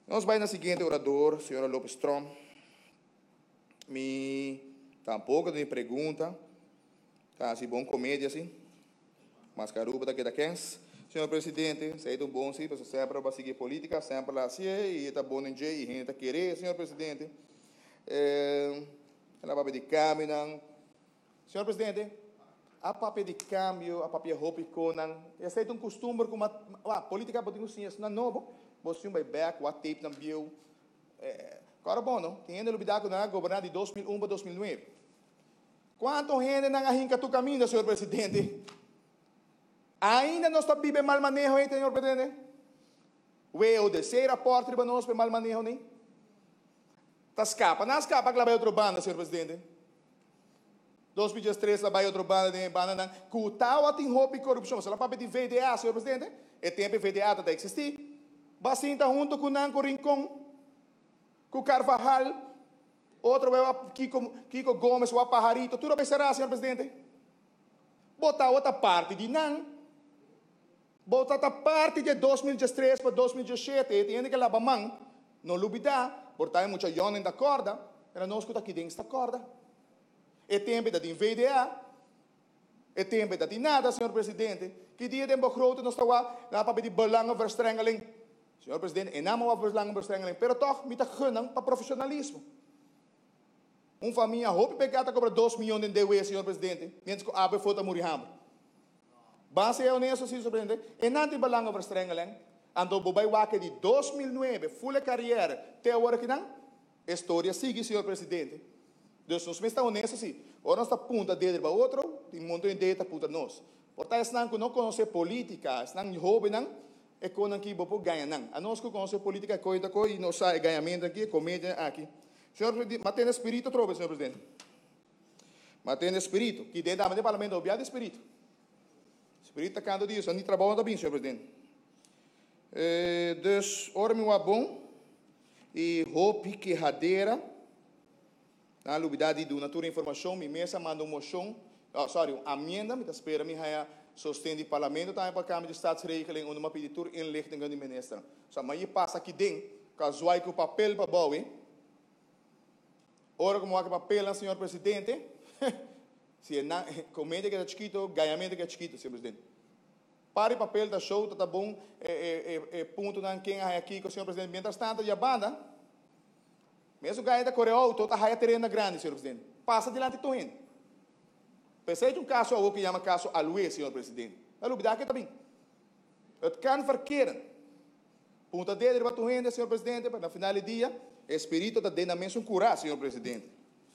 Nos bai na siguiente orador, señora Lopez Tromp. Mi tampoco tin pregunta. Ta hasi bon comedia si. Mascaruba ta keda kens. Señor Presidente, esey ta un bon si, pasobra semper bo a sigui politica, semper la hacié y e ta bon den dje y hende ta kere, señor Presidente. El a papia di cambionan. Señor Presidente, a papia di cambio, a papia hopi conan. Esey ta un custumber cu ma, politica bo tin cu siña esnan nobo, bo siña bay bek, wak tape nan bieu. Kòrda bon no, tin hende lubidá ku nan a goberná di 2001 pa 2009. Kuantu hendenan a hinka tur kaminda, señor presidente? Ainda nos ta biba e mal maneho ei, señor presidente? WODC rapòrt riba nos pa e mal maneho nei. Ta skapa, nan a skapa kla bai otro banda, señor presidente. 2013 la bai otro banda den e bandanan ku tawa tin hopi korupshon. Solo papia di VDA, señor presidente. E tempu e VDA ta ta eksistí. Ba sinta huntu ku nan ku Rincon, ku Carvajal, otro bai wak Kiko, Kiko Gomez wak Pajarito, tur a bai será, señor presidente. Bo tawa ta parti di nan. Bo ta ta parti di e 2013 pa 2017, e tin hende ke laba man, no lubidá, por ta e mucha yònen ta kòrda, pero nos ku ta aki den sta kòrda. E tempu e ta tin VDA, e tempu e ta tin nada, señor presidente. Ki dia den begroting nos ta wak nan a papia di belangenverstrengeling? Señor presidente, e nan a wak belangenverstrengeling, pero tòg mi ta gun nan pa profesionalismo. Un famia hopi pegá ta kobra 2 miyon den DW, señor presidente, mientras ku ABVO ta muri hamber. Ban sea honesto, señor presidente, e nan tin belangenverstrengeling, anto bo bai wak di 2009, full e carrière, te awor akinan, e storia sigui, señor presidente. Dus nos mes ta honesto si. Ora nos ta punta dedo riba otro, tin monton di dedo ta punta nos. Por ta esnan ku no konosé polítika, esnan hóbennan, e konan ki bo por gaña nan. Anos ku konosé polítika, e koi ta koi i nos sa e gañamentu aki, e komedia aki. Señor presidente, m'a tende spiritu atrobe, señor presidente. M'a tende spiritu. Ki den dama den parlamento obia di spiritu. Spiritu ta kanta di, ni trabou no ta bin, señor presidente. Dus, ora mi wak bon, i hopi kehadera, nan a lubida di duna tur informashon, mi mes a manda un moshon, oh sorry, un amienda, mi ta spera mi haya sosten di parlamento tambe pa kambio di staatsregeling unda mi a pidi tur inlichtingen di ministernan. So, mi a pasa aki den, ku a zwai ku papel pa bou e. Ora ku mi wak e papelnan, señor presidente, si e nan, komedia keda chikito, gañamento keda chikito, señor presidente. Par di papel ta show, ta ta bon e puntonan ken a haya kiko, señor presidente. Mientras tanto, ya banda, mesun gaña ta kore outo, ta haya tereno na grandi, señor presidente. Pasa dilanti tur hende. P'esei tin un kaso awor ku yama kaso Alue, señor presidente. Na lubida ke ta bin. Het kan verkeren. Punta dedo riba tur hende, señor presidente, pa na final di dia, e spirito ta den nan mesun kura, señor presidente.